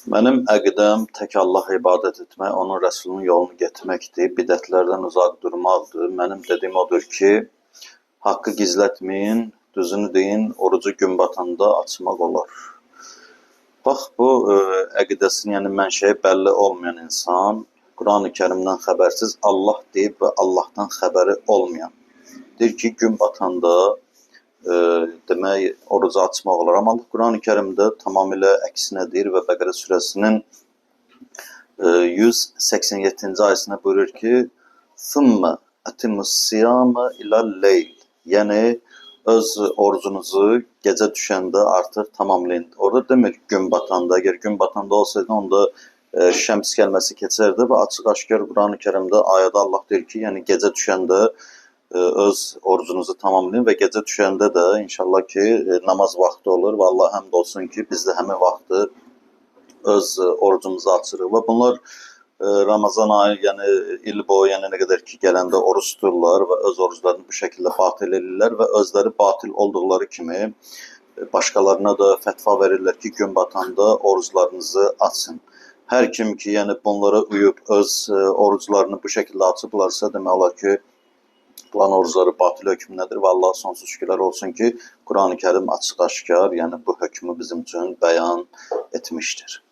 Mənim əqidəm tək Allah ibadət etmək, onun Rəsulunun yolunu getməkdir, bidətlərdən uzaq durmaqdır. Mənim dediyim odur ki, haqqı gizlətməyin, düzünü deyin, orucu gün batanda açmaq olar. Bax, bu əqidəsinin, yəni mənşəyi bəlli olmayan insan, Quran-ı Kərimdən xəbərsiz, Allah deyib və Allahdan xəbəri olmayan. Deyir ki, gün batanda demək, orucu açmaq olar. Amma Allah Quran-ı Kərimdə tamamilə əksinə deyir və Bəqərə surəsinin 187-ci ayəsində buyurur ki, "Thumma atimus-siyama ilal-leyl." Yəni öz orucunuzu gecə düşəndə artıq tamamlayın. Orada demir gün batanda. Əgər gün batanda olsaydı, onda şəms kəlməsi keçərdi və açıq-aşkar Quran-ı Kərimdə ayədə Allah deyir ki, yəni gecə düşəndə öz orucunuzu tamamlayın və gecə düşəndə də inşallah ki, namaz vaxtı olur və Allah həmd olsun ki, biz də həmin vaxtı öz orucumuzu açırıq və bunlar Ramazan ayı, yəni il boyu, yəni nə qədər ki gələndə oruc tuturlar və öz oruclarını bu şəkildə batil edirlər və özləri batil olduqları kimi başqalarına da fətva verirlər ki, gün batanda oruclarınızı açın. Hər kim ki, yəni bunlara uyub öz oruclarını bu şəkildə açıblarsa, demək olar ki, bunların orucları batil hökmündədir və Allah sonsuz şükürlər olsun ki, Quran-ı Kərim açıq-aşkar, yəni bu hökmü bizim üçün bəyan etmişdir.